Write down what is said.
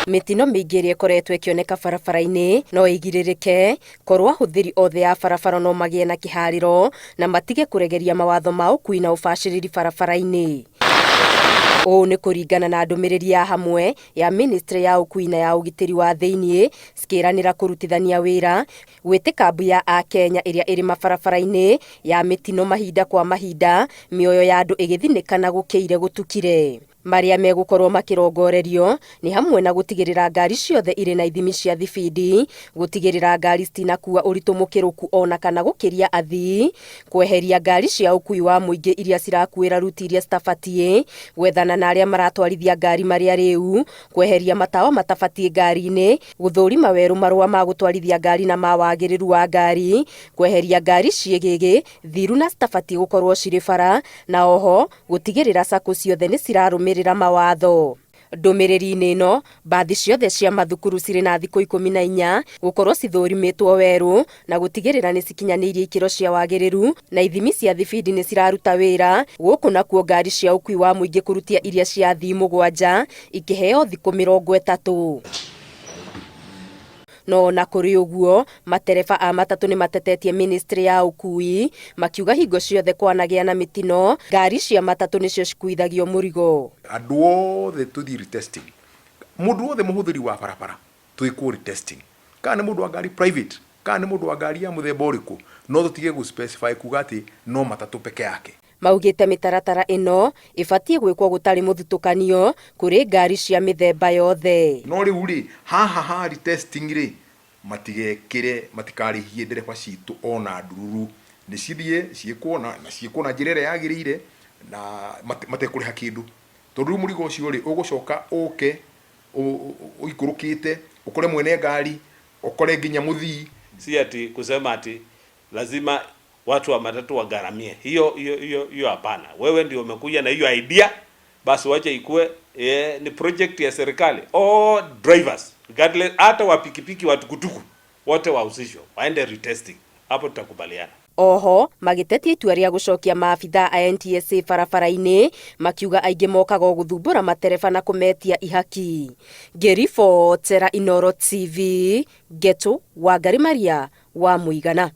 Mĩtino mĩingĩ ĩrĩa ĩkoretwo ĩkĩoneka barabara-inĩ no ĩgirĩrĩke korwo ahũthĩri othe a barabara no magĩe na kĩharĩro na matige kũregeria mawatho ma ũkui na ũbacĩrĩri barabara-inĩ. Ũũ nĩ kũringana na ndũmĩrĩri ya hamwe ya ministry ya ũkui na ya ũgitĩri wa thĩinĩ cikĩranĩra kũrutithania wĩra gwĩtĩka mbu ya Akenya ĩrĩa ĩrĩ mabarabara-inĩ ya mĩtino mahinda kwa mahinda, mĩoyo ya andũ ĩgĩthinĩka na gũkĩire gũtukire. Marĩa megũkorwo makĩrongorerio nĩ hamwe na gũtigĩrĩra ngari ciothe irĩ na ithimi cia thibindi, gũtigĩrĩra ngari citinakuua ũritũ mũkĩrũku ona kana gũkĩria athii, kweheria ngari cia ũkui wa mũingĩ iria cirakuĩra ruti iria citabatiĩ, gwethana na arĩa maratwarithia ngari marĩ arĩu, kweheria matawa matabatiĩ ngari-inĩ, gũthũrima werũ marũa ma gũtwarithia ngari na ma wagĩrĩru wa ngari, kweheria ngari ciĩgĩgĩ, thiru na citabatiĩ gũkorwo cirĩ bara, na oho gũtigĩrĩra sacco ciothe nĩ cirarũmĩrĩra mawatho. Ndũmĩrĩri-inĩ ĩno, mbathi ciothe cia mathukuru cirĩ na thikũ 14 gũkorwo cithũrimĩtwo werũ na gũtigĩrĩra nĩ cikinyanĩirie ikĩro cia wagĩrĩru na ithimi cia thibindi nĩ ciraruta wĩra, gũkũ nakuo ngari cia ũkui wa mũingĩ kũrutia iria cia athii 7 ikĩheo thikũ 30. No ona kũrĩ ũguo, matereba a matatũ nĩ matetetie ministry ya ũkui makiuga hingo ciothe kwanagĩa na mĩtino, ngari cia matatũ nĩcio cikuithagio mũrigo. Andũ othe tũthiĩ retesting, mũndũ wothe mũhũthĩri wa barabara twĩkwo retesting, kana nĩ mũndũ wa ngari private, kana nĩ mũndũ wa ngari ya mũthemba ũrĩkũ, no tũtige gũ specify kuga atĩ no matatũ peke yake. Maugĩte mĩtaratara ĩno ĩbatiĩ gwĩkwo gũtarĩ mũthutũkanio kũrĩ ngari cia mĩthemba yothe. No rĩu rĩ, haha ha retesting rĩ, matigekĩre, matikarĩhie ndereba citũ ona ndururu, nĩ cithiĩ ciĩkwo na ciĩkwo na njĩra ĩrĩa yagĩrĩire na matekũrĩha kĩndũ, tondũ rĩu mũrigo ũcio rĩ, ũgũcoka ũke ũikũrũkĩte ũkore mwene ngari, ũkore nginya mũthii. Si ati kusema ati lazima watu wa matatu wagharamie hiyo hiyo hiyo hiyo, hapana. Wewe ndio umekuja na hiyo idea, basi wacha ikue ni project ya serikali. All drivers regardless, hata wa pikipiki wa tukutuku wote wahusishwe waende retesting, hapo tutakubaliana. Oho magĩtetia itua rĩa gũcokia maabitha a NTSA barabara-inĩ makiuga aingĩ mokaga o gũthumbũra matereba na kũmetia ihaki. Ngĩribotera Inooro TV, Ngetu Wangari Maria wa Mũigana.